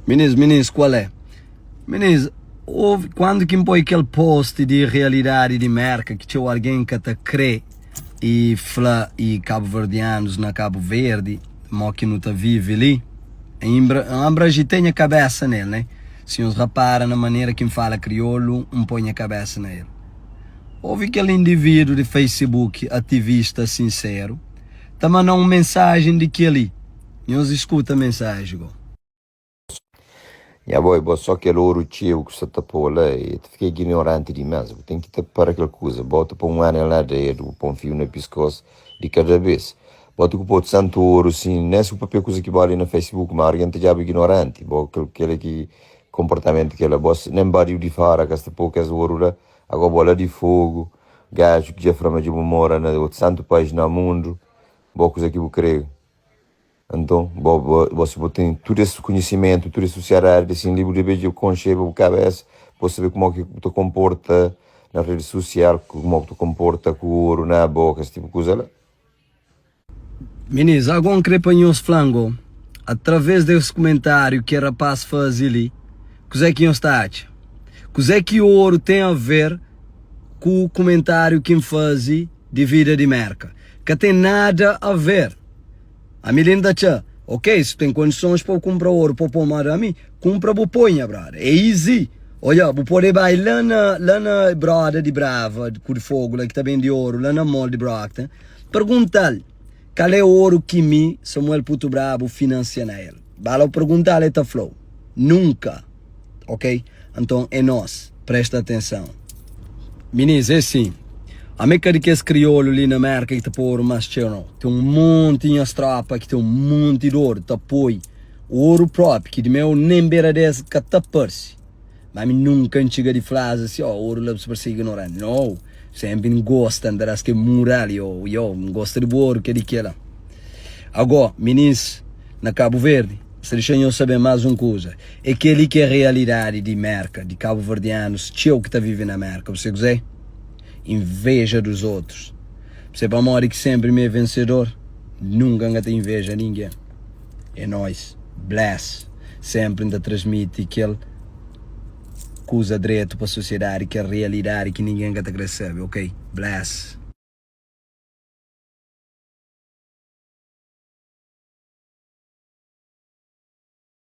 Minis, minis, kual é? Minis, ouvi, kuandu ki N poi kel post di realidadi di Merka ki txeu algen ka ta kre i fla i kabuverdianus na Kabu Verdi mo ki nu ta vive li, N abrajitei nha kabesa nel, ne? Si nhos rapara na manera ki N fala kriolu, N poi nha kabesa na el. Ouvi kel individu di Facebook, ativista sinseru, ta manda un mensajen di kel-li. Nhos escuta mensagem go. Nha boy bo só kel oru txeu ku sa ta pô la e ta fika ignoranti dimás bu ten ki ta para kel kuza bo ta pô un anel na dedu bu pô un fiu na piskos di kada bes bo ta ku pô tantu oru sin nen si bu papia kuza ki bali na facebook ma argen ta djaba ignoranti bo kel kela ki konportamentu kela bo nen badiu di fora ka sta pô kes oru la ago bo la di fogu gaju ki dja fla ma dja bu mora na otu santu pais na mundu bo kuza ki bu kre. Anton, bo, bo, bo si bo ten tudu es kunhisimentu, tudu es susiadadi di sin li, bu debe dja konxeba bu kabesa, bo sabe kumo ki bu ta konporta na redi susial, kumo ki bu ta konporta ku oru na boka, es tipu kuza la. Minis, ago N kre pa nhos fla-m go, através des kumentáriu ki rapás faze li, kuzé ki nhos ta atxa? Kuzé ki oru ten a ver ku kumentáriu ki N faze di vida di Merka? Ka ten nada a ver. Ami li N ta txa, ok, si ten kondisons pa bu kunpra oru pa bu pô moda ami, kunpra bu poi nha brother, é easy. Odja, bu pode bai la na la na broda di Brava ku di Fogu la ki ta bende oru la na mall di Brockton, perguntal kal é oru ki mi, Samuel Puto Brabo, finansia na el. Ba la bu perguntal, el ta flau, nunka. Ok? Anton é nos, presta atenson. Minis, é sin. Ami ka di kes kriolu li na Merka ki ta poi oru mas txeu, nau. Ten un monti nhas tropa ki ten un monti di oru, ta poi oru propi, ki di meu nen bera des ka ta parse. Ma ami nunka N txiga di fla-s asi, oh, oru la bu sta parse ignorante. No! Senpri N gosta, N ta da-s kel mural, yo, yo, N gosta di bu oru, kel di kel-la. Ago, minis na Kabu Verdi, N sta dexa nhos sabe más un kuza, é kel-li ki é realidadi di Merka, di kabuverdianus txeu ki ta vive na Merka. Bu sabe kuzê? Inveja dos otus. Bu sabe pamodi ki senpri mi é vensedor? Nunka N ka ta inveja ningen. É nóis. Bless. Senpri N ta transmiti kel kuza dretu pa sosiedadi, kel realidadi ki ningen ka ta kre sabe. Ok. Bless.